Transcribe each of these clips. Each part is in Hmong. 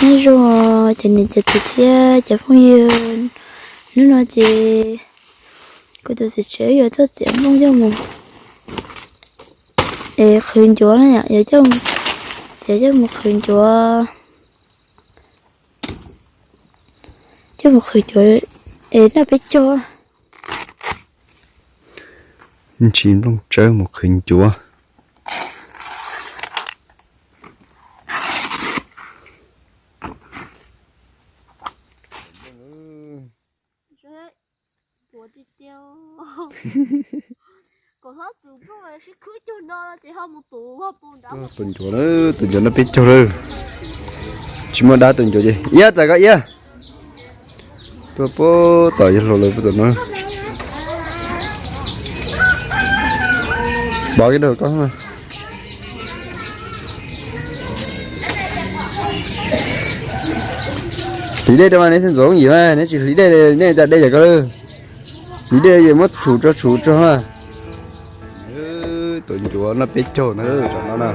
Nyob zoo cov niam cov txiv thiab cov phooj ywg, hnub no ces kuv tus txiv tsev yuav tuaj txiav nplooj coj mus es qhwv ncuav na yom, yuav coj mus, yuav coj mus qhwv ncuav, coj mus qhwv ncuav es noj peb caug. Ntsis nplooj tsawb mus qhwv ncuav. Tus ncuav na, tus ncuav noj peb caug lawm. Tsis muaj dab tus ncuav ces iab txais koj iab. Tuaj puag tom yawg hluas lawm puag tom no. Pov kiag rau koj. Hliv dej rau mas neb thiaj ntxuav yim mas neb tsis hliv dej, neb tas dej yam ko lawm. Hliv dej ces muab tshum tso tshum tso na. Tus ncuav noj peb caug na, tam no na.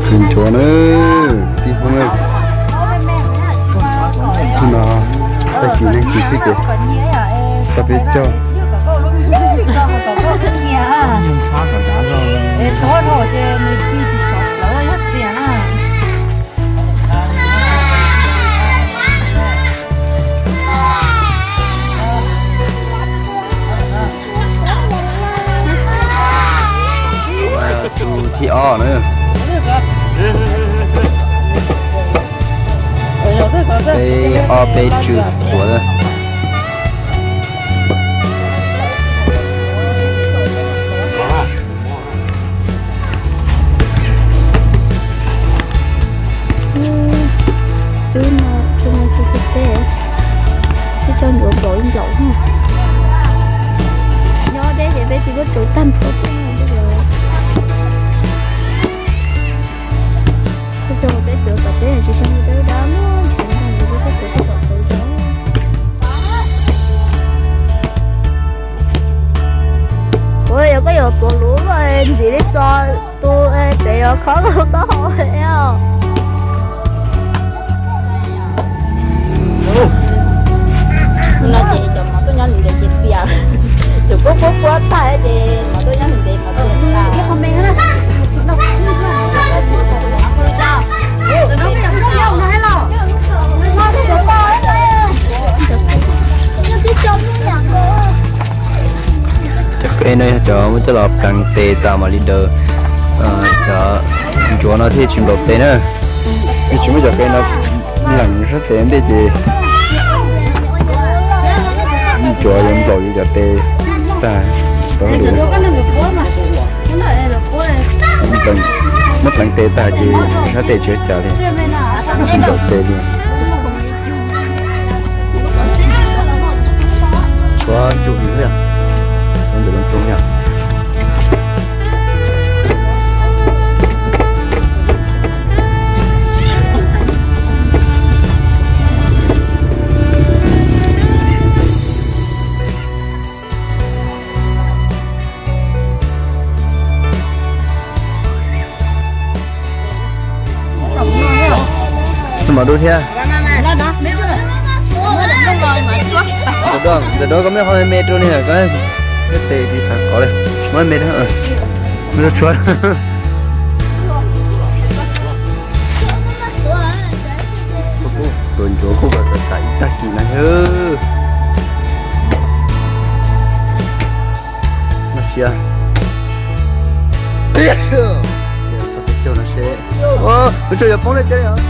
Qhwv ncuav na, tij Hmoob na. Hnub no tag kis neeg kis xwb ces txog peb caug. Tsu thib ob na. Peb ob peb tsw tuav. Twb no, twb no, twb twb teb, twb coj ncuav nplaum ib nplaum na. Nyob deb ces peb tsis muaj tsaus tag nrho tej no. Twb coj peb tuav kom peb tsis xyoo peb dab muab nrhiav nrog nrhiav peb tuav peb kom tau zoo. Ua yog koj yuav tuav luv ntxim li txo tu pem yuav khob rau taub hau os. No ces cov mov tuaj nyob ntev ces txias, tseem puab puab puab tag ces mov tuaj nyob ntev mov txias tag. Cov qe no yog cov muab coj los pleev tes tas mam li daws, cov ncuav no thiaj tsis nplaum tes na. Yog tsis muab cov qe no leem sab tes ntej ces ncuav yuav nplaum yuav cov tes tag. Muab pleev tes tag ces sab tes tsis ua cas li, tsis nplaum tes li. Tshuav ntsuj li ntawm lub roob yom. Mov dub thiab. Ntawm no koj mej ho me rau li, koj tes tsis xav kov li. Muab me rau, me rau tshuav. Tus ncuav kuj kam kam ib tag kis na yog. No sia. Txog peb caug no seb. Ua, lub tsua yuav poob li tiag li os.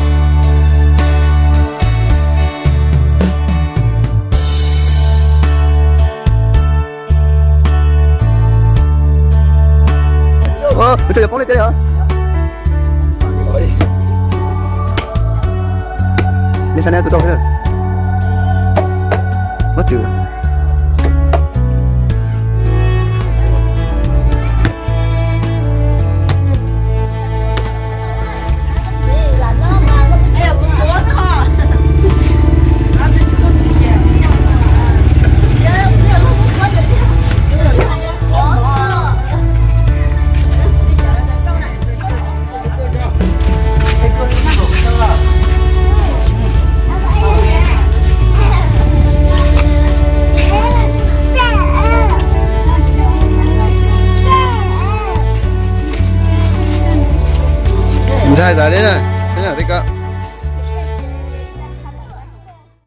Ua, tus tsov yuav poob li tiag yog. Nej saib neb tus tau thiab. Muab tswm. Ntshai tas li na.